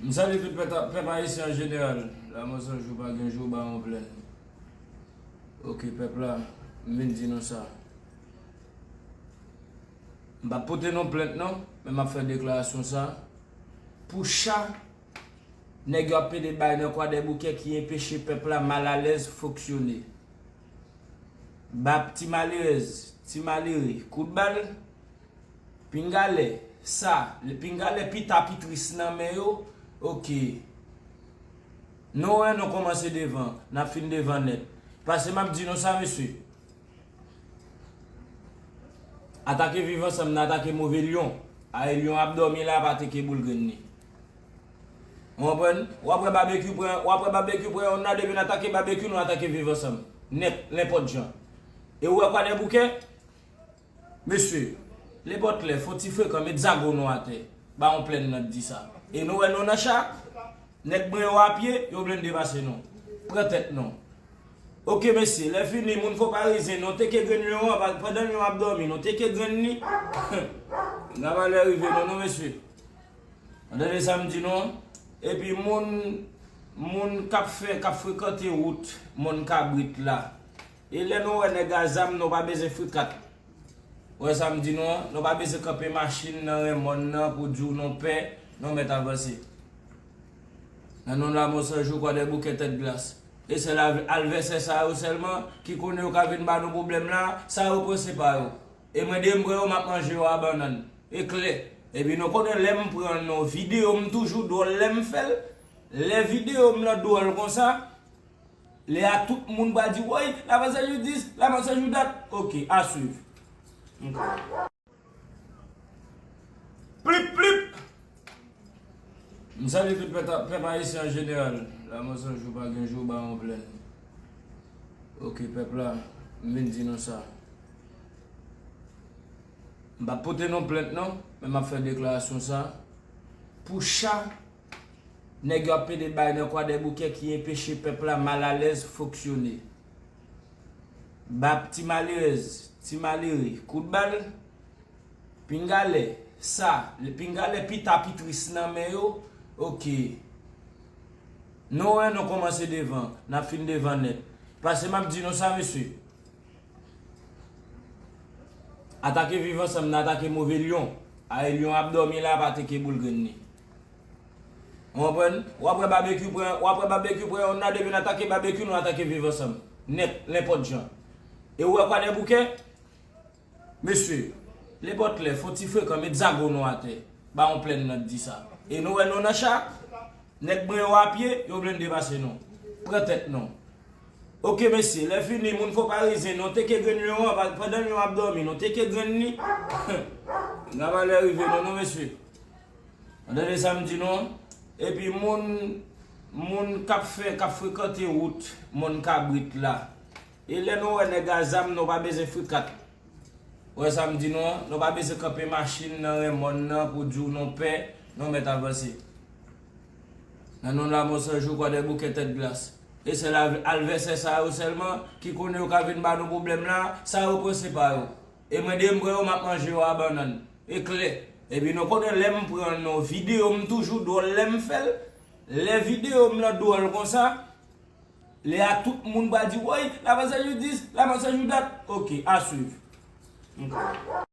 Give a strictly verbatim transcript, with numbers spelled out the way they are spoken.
M salye tout pèp, pèp ayisyen an jeneral. Lanmò san jou pa gen jou, Bawon Plèn. Ok, pèp la, m vin di nou sa. M p ap pote non plent non, men m ap fè deklarasyon sa. Pou cha nèg yo ap pede bay nan Kwadèboukè ki enpeche pèp la malalèz fonksyone. Ba ti malerèz, ti malere, kout bal, pinga lè sa, pinga lè pita pi tris nan men yo, ok. Nou wè nou kòmanse devan, n ap fin devan nèt. Paske m ap di nou sa, mesye. Atake Viv Ansanm, n atake move lyon. Ay, lyon ap dòmi la, pa teke boul grenn li. Ou konprann? W ap wè Babekyou pran, w ap wè Babekyou pran yonn nan, depi n atake Babekyou, nou atake Viv Ansanm. Nèt, nenpòt jan. E ou wè Kwadèboukè? Mesye, Lebòt lè, fò ti frekan, met zago nou atè. Bawon Plèn nan di sa. E nou wè nou nan cha? Nèg mwen yo a pye, yo blende pase nou. Pran tèt nou. Ok, mesye, lè fini, moun Fon Parizyen, nou teke grenn lyon an, pa-, pandan lyon ap dòmi, nou teke grenn li. N a malè rive nou, non, mesye. Ou tande sa m di nou? Epi moun, moun k ap fè, k ap frekante wout Mòn Kabrit la. E lè nou wè nèg a zam, nou pa bezwen frikat. Ou wè sa m di nou an? Nou pa bezwen kanpe machin nan ren mòn nan pou di w nou pè, nou mèt avanse. Nan non Lanmò san jou, Kwadèboukè, Tèt Glas. E sèl al-, advèsè sa yo sèlman ki konnen yo ka vin ba nou pwoblèm la, sa yo pran se pa yo. E mwen, demen m pran yo, m ap manje yo a bannann. E klè. Epi nou konnen lè m pran nou videyo, m toujou dwòl lè m fè l. Lè videyo m nan dwòl konsa, lè a tout moun pral di, woy, Lanmò san jou dis, Lanmò san jou dat. Ok, à suivre. Ok. Plip, plip! M salye tout pèp, pèp ayisyen an jeneral. Lanmò san jou pa gen jou, Bawon Plèn. Ok, pèp la, m vin di nou sa. M p ap pote non plent non, men m ap fè deklarasyon sa. Pou cha nèg yo ap pede bay nan Kwadèboukè ki enpeche pèp la malalèz fonksyone. Ba ti malerèz, ti malere, kout bal, pinga lè sa, pinga lè pita pi tris nan men yo, ok. Nou wè nou kòmanse devan, n ap fin devan nèt. Paske m ap di nou sa, mesye. Atake Viv Ansanm, n atake move lyon. Ay, lyon ap dòmi la, pa teke boul grenn li. Ou konprann? W ap wè Babekyou pran, w ap wè Babekyou pran yonn nan, depi n atake Babekyou, nou atake Viv Ansanm. Nèt, nenpòt jan. E ou wè Kwadèboukè? Mesye, Lebòt lè, fò ti frekan, met zago nou atè. Bawon Plèn nan di sa. E nou wè nou nan cha? Nèg mwen yo a pye, yo blende pase nou. Pran tèt nou. Ok, mesye, lè fini, moun Fon Parizyen, nou teke grenn lyon an, pa-, pandan lyon ap dòmi, nou teke grenn li. N a malè rive nou, non, mesye. Ou tande sa m di nou an? Epi moun, moun k ap fè, k ap frekante wout Mòn Kabrit la. E lè nou wè nèg a zam, nou pa bezwen frikat. Ou wè sa m di nou an? Nou pa bezwen kanpe machin nan ren mòn nan pou di w nou pè, nou mèt avanse. Nan non Lanmò san jou, Kwadèboukè, Tèt Glas. E sèl al-, advèsè sa yo sèlman ki konnen yo ka vin ba nou pwoblèm la, sa yo pran se pa yo. E mwen, demen m pran yo, m ap manje yo a bannann. E klè. Epi nou konnen lè m pran nou videyo, m toujou dwòl lè m fè l. Lè videyo m nan dwòl konsa, lè a tout moun pral di, woy, Lanmò san jou dis, Lanmò san jou dat. Ok, à suivre. Ok.